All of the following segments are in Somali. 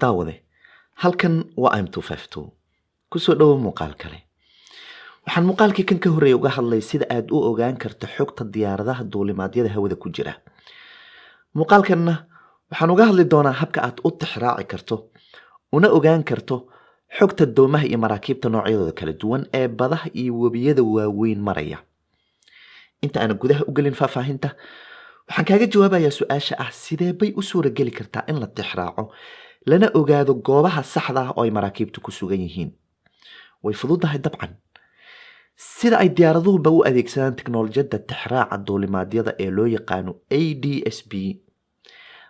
Daawade, halkan waa M kusoo dhowo muuqaal kale. Waxaan muuqaalkii kan ka horreeyay uga hadlay sida aad u ogaan karto xogta diyaaradaha duulimaadyada hawada ku jira. Muuqaalkanna waxaan uga hadli doonaa habka aad u tixraaci karto una ogaan karto xogta doomaha iyo maraakiibta noocyadooda kala duwan ee badaha iyo webiyada waaweyn maraya. Inta aanan gudaha u gelin faahfaahinta, waxaan kaaga jawaabayaa su-aasha ah: sidee bay u suurageli kartaa in la tixraaco lana ogaado goobaha saxda ah oo ay maraakiibtu ku sugan yihiin? Way fududahay dabcan. Sida ay diyaaraduhuba u adeegsadaan teknolojiyadda tixraaca duulimaadyada ee loo yaqaano ADS-B,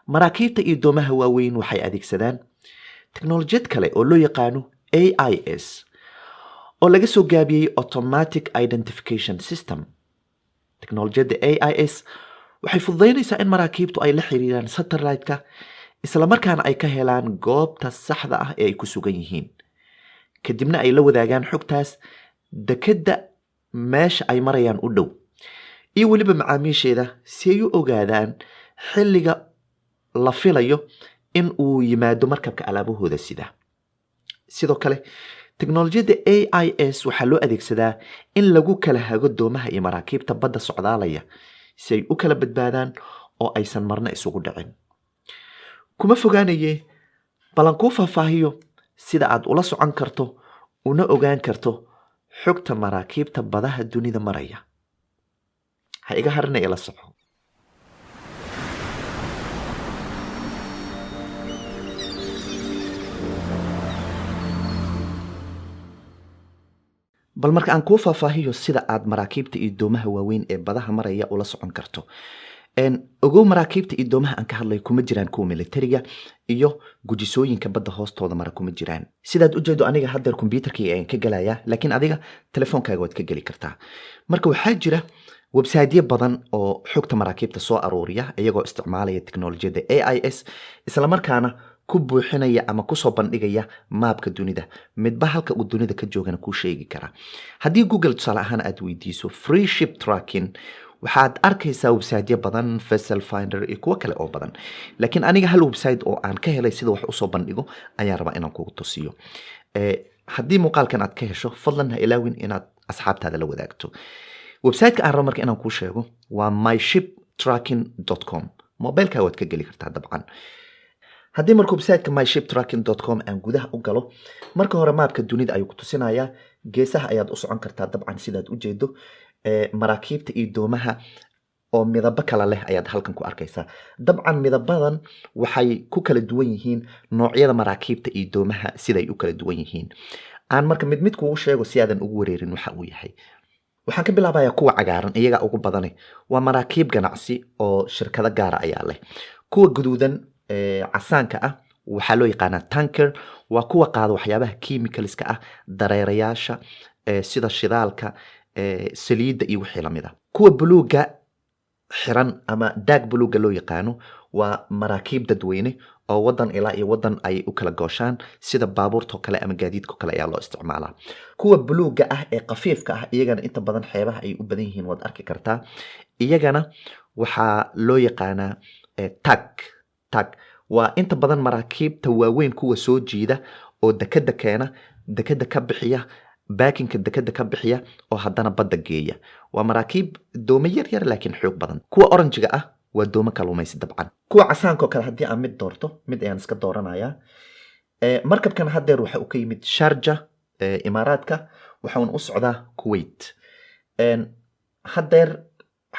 maraakiibta iyo doomaha waaweyn waxay adeegsadaan teknolojiyad kale oo loo yaqaano AIS, oo laga soo gaabiyey Automatic Identification System. Teknolojiyadda AIS waxay fududaynaysaa in maraakiibtu ay la xiriiraan satellite-ka, islamarkaana ay ka helaan goobta saxda ah ee ay ku sugan yihiin, kadibna ay la wadaagaan xogtaas dekedda meesha ay marayaan u dhow iyo weliba macaamiisheeda, si ay u ogaadaan xilliga la filayo in uu yimaado markabka alaabahooda sida. Sidoo kale, teknolojiyadda AIS waxaa loo adeegsadaa in lagu kala hago doomaha iyo maraakiibta badda socdaalaya, si ay u kala badbaadaan oo aysan marna isugu dhicin. Kuma fogaanaye, balan kuu faahfaahiyo sida aad ula socon karto una ogaan karto xogta maraakiibta badaha dunida maraya. Ha iga harina, ila soco. Bal marka aan kuu faahfaahiyo sida aad maraakiibta iyo doomaha waaweyn ee badaha maraya ula socon karto. Ogow, maraakiibta iyo doomaha aan ka hadlayo kuma jiraan kuwa militariga iyo gujisooyinka badda hoostooda mara, kuma jiraan. Sidaad ujeedo, aniga haddeer kombyuutarkayga ayaan ka gelayaa, laakiin adiga telefoonkaaga waad ka geli kartaa. Marka waxaa jira websiteyo badan oo xogta maraakiibta soo aruuriya, iyagoo isticmaalaya teknolojiyadda AIS, islamarkaana ku buuxinaya ama kusoo bandhigaya maabka dunida, midba halka uu dunida ka joogana kuu sheegi kara. Haddii Google tusaale ahaan aad weydiiso "free ship tracking", waxaad arkaysaa websiteyo badan, Vessel Finder iyo kuwo kale oo badan, laakiin aniga hal website oo aan ka helay sida wax usoo bandhigo ayaan rabaa inaan kugu tusiyo. Haddii muuqaalkan aad ka hesho, fadlan ha ilaawin inaad asxaabtaada la wadaagto. Websiteka aan rabo marka inaan kuu sheego waa myshiptracking.com. Mobileka waad ka geli kartaa dabcan. Haddii marka websiteka myshiptracking.com aan gudaha u galo, marka hore maabka dunida ayuu ku tusinayaa. Geesaha ayaad u socon kartaa dabcan. Sidaad u jeedo, maraakiibta iyo doomaha oo midabo kala leh ayaad halkan ku arkaysaa. Dabcan midabadan waxay ku kala duwan yihiin noocyada maraakiibta iyo doomaha siday u kala duwan yihiin. Aan marka mid mid kugu sheego si aadan ugu wareerin waxa uu yahay. Waxaan ka bilaabayaa kuwa cagaaran, iyagaa ugu badane. Waa maraakiib ganacsi oo shirkado gaara ayaa leh. Kuwa guduudan, casaanka ah, waxaa loo yaqaanaa tanker. Waa kuwa qaada waxyaabaha chemicalska ah, dareerayaasha, sida shidaalka, saliidda iyo wixii lamid ah. Kuwa buluuga xiran ama dark buluuga loo yaqaano waa maraakiib dadweyne oo wadan ilaa iyo wadan ay u kala gooshaan, sida baabuurtoo kale ama gaadiidko kale ayaa loo isticmaalaa. Kuwa buluuga ah ee khafiifka ah, iyagana inta badan xeebaha ay u badan yihiin, waad arki kartaa. Iyagana waxaa loo yaqaanaa tug. Tug waa inta badan maraakiibta waaweyn kuwa soo jiida oo dekeda keena, dekeda ka bixiya, baakinka dekeda ka bixiya oo haddana badda geeya. Waa maraakiib doomo yar yar laakiin xoog badan. Kuwa oranjiga ah waa doomo kaluumaysi dabcan. Kuwa casaanka oo kale haddii aan mid doorto, mid ayaan iska dooranayaa. Markabkan haddeer waxa uu ka yimid Sharja, Imaaraadka, waxauna u socdaa Kuwait. Haddeer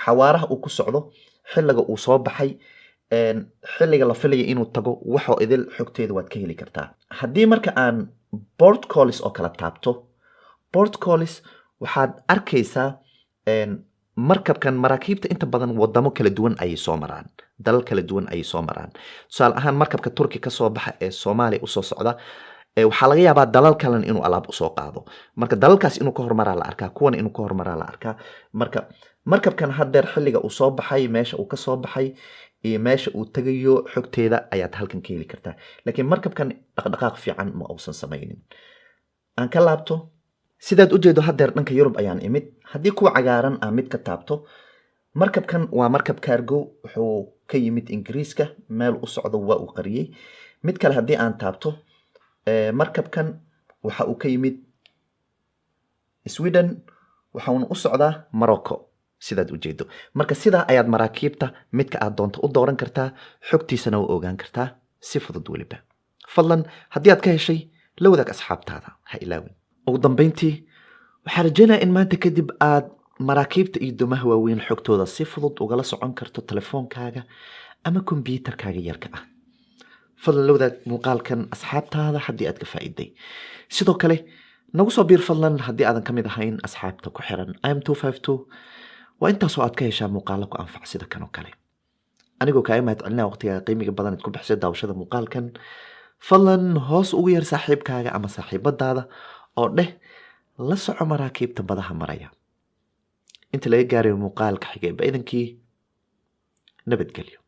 xawaaraha uu ku socdo, xilliga uu soo baxay, xilliga la filaya inuu tago, waxoo idil xogteeda waad ka heli kartaa. Haddii marka aan port calls oo kala taabto, port calls waxaad arkaysaa markabkan. Maraakiibta inta badan wadamo kala duwan ayay soo maraan, dalal kala duwan ayay soo maraan. Tusaale ahaan, markabka Turki ka soo baxa ee Soomaaliya usoo socda, waxaa laga yaabaa dalal kalena inuu alaab usoo qaado. Marka dalalkaas inuu ka hormaraa la arkaa, kuwana inuu ka hormaraa la arkaa. Marka markabkan haddeer xilliga uu soo baxay, meesha uu ka soo baxay iyo meesha uu tegayo xogteeda ayaad halkan ka heli kartaa. Laakiin markabkan dhaqdhaqaaq fiican ma uusan samaynin. Aan ka laabto. Sidaad ujeedo, haddeer dhanka Yurub ayaan imid. Haddii kuwa cagaaran aan mid ka taabto, markabkan waa markab cargo. Wuxuu ka yimid Ingiriiska, meel u socdo waa uu qariyey. Mid kale haddii aan taabto, markabkan waxa uu ka yimid Sweden, waxa uuna u socdaa Morocco, sidaad ujeedo. Marka sidaa ayaad maraakiibta midka aad doonto u dooran kartaa, xogtiisana u ogaan kartaa si fudud weliba. Fadlan haddii aad ka heshay, la wadaag asxaabtaada, ha ilaawin. Ugu dambeyntii, waxaan rajaynayaa in maanta kadib aad maraakiibta iyo doomaha waaweyn xogtooda si fudud ugala socon karto telefoonkaaga ama kombyuutarkaaga yarka ah. Fadlan la wadaag muuqaalkan asxaabtaada haddii aad ka faa'iiday. Sidoo kale nagu soo biir fadlan haddii aadan ka mid ahayn asxaabta ku xiran im 252. Waa intaasoo aad ka heshaa muuqaalo ku anfac sida kan oo kale. Anigoo kaaga mahad celinaya waqtigaaga qiimiga badan aad ku bixisay daawashada muuqaalkan, fadlan hoos ugu yar saaxiibkaaga ama saaxiibadaada oo dheh: "La soco maraakiibta badaha maraya." Inta laga gaarayo muuqaalka xigay, ba idankii nabadgelyo.